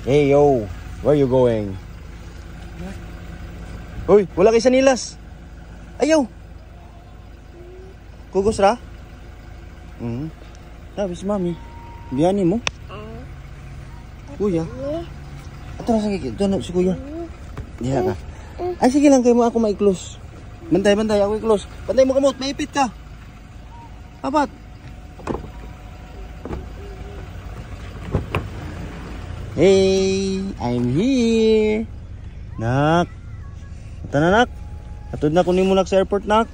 Hey yo, where you going? Uy, wala kay sanilas. Ayaw. Kugos ra? Sabi si mami. Biyani mo? Kuya. Ato na sa ito na si kuya. Diha ka. Ay sige lang kayo mo ako mai-close. Bantay, bantay ako i-close. Bantay mo kamot, maipit ka. Apat. Hey, I'm here. Nak. Ata na nak. Atod na kunin mo nak sa airport nak.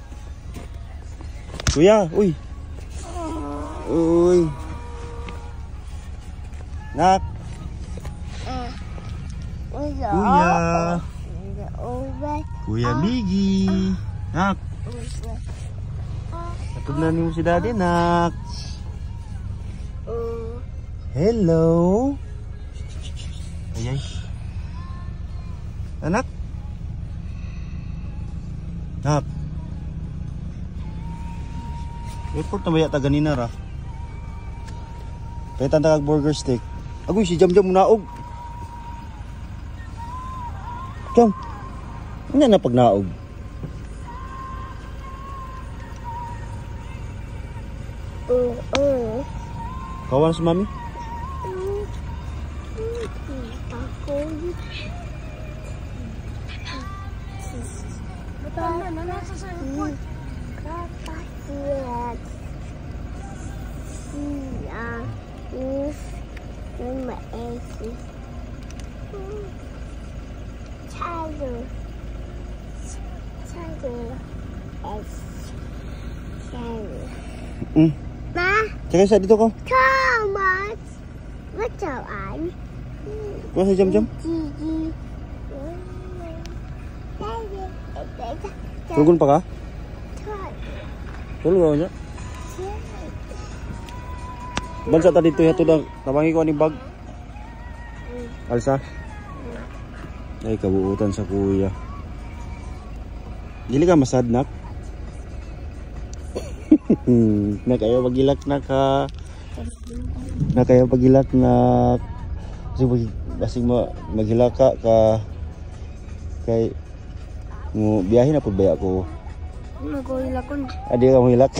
Kuya, uy. Uy. Nak. Kuya. Kuya Miggy. Nak. Atod na nimo si Daddy nak. Hello. Ay, ay. Anak. Nak. Airport na ba yata ganina ra? Kaya tanda kag burger steak. Agoy si Jam Jam naog. Jam. Ano na pag naog? Kawan si mami? Ma. Tsaka sa dito ko. Thomas. What's up, An? Kuha sa Jam Jam. Tulgon pa ka? Tulog ako niya. Bansa ta dito yato lang. Tabangi ko ani bag. Alsa. Ay kabuutan sa kuya. Dili ka masad nak. Nak ayaw pagilak nak ha. Nak ayaw pagilak nak. Basig maghilak ka ka kay mo biyahe na pud baya ko. Maghilak ko. Adi ka mohilak.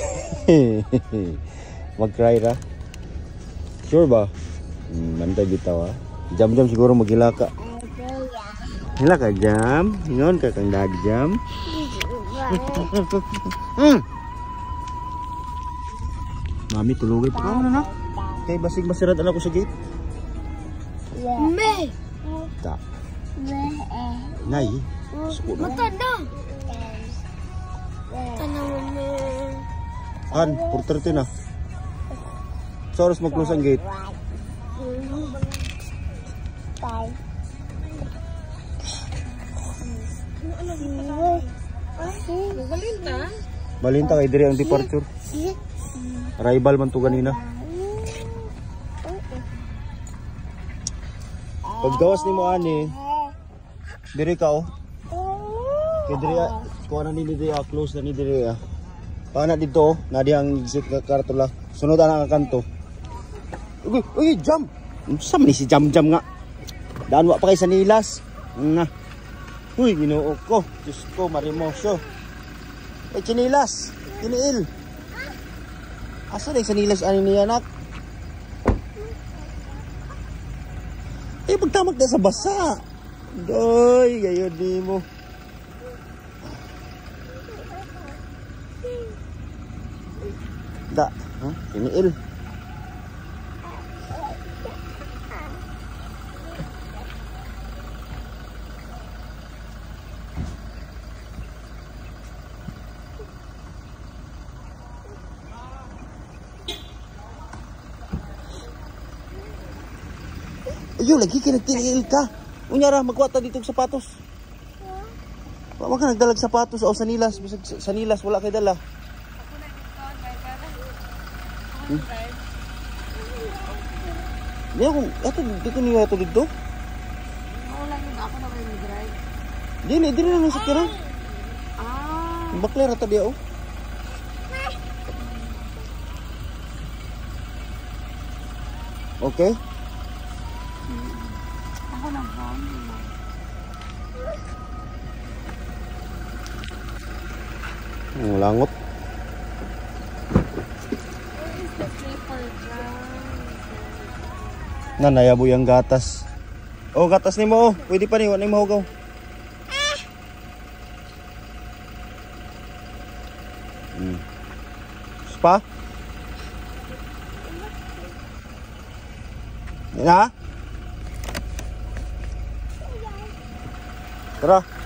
Mag-cry ra. Sure ba? Bantay bitaw ha. Jam Jam siguro maghilak ka. Hilak ka Jam. Ingon ka kang Daddy Jam. Mami tulugay pa ka na nak. Kay basig masirat anak ko sa gate. Me. Ta. Nay. Mata na. An, 4:30 na. Sa oras mag-close ang gate. Balinta? Balinta kay diri ang departure. Arrival man to ganina. Paggawas nimo ani, diri ka oh. Kay diri kuha na ni diri close na ni diri ah. Pana dito, na di ang exit ka kartula. Sunod ana ang kanto. Uy, uy, jam. Unsa man ni si Jam Jam nga? Daan wa pa kay sa nilas. Na. Uy, Ginoo ko. Diyos ko, marimosyo. Ay, chinilas. Tiniil. Asa na sa nilas ani niya, anak? Eh, pagtamak na sa basa. Doy, gayon di mo. Da, huh? Tiniil. Ayo, lagi ka nagtiniil ka. Unya ra, magkuha ta dito og sapatos. Wa ka nagdalag sapatos o sanilas. Bisag sanilas, wala kay dala. Di ako, ato, di ko niyo ato dito. Wala yun, ako na kayo mag-drive. Dili, dili na nasa kira. Ah. Bakler ata diya, oh. Okay? Ang langot. Where is the slipper dyan? Na nayaboy ang gatas. Oh, gatas nimo oh. Pwede pa ni, wa ni mahugaw. Spa? Yan na? Tara.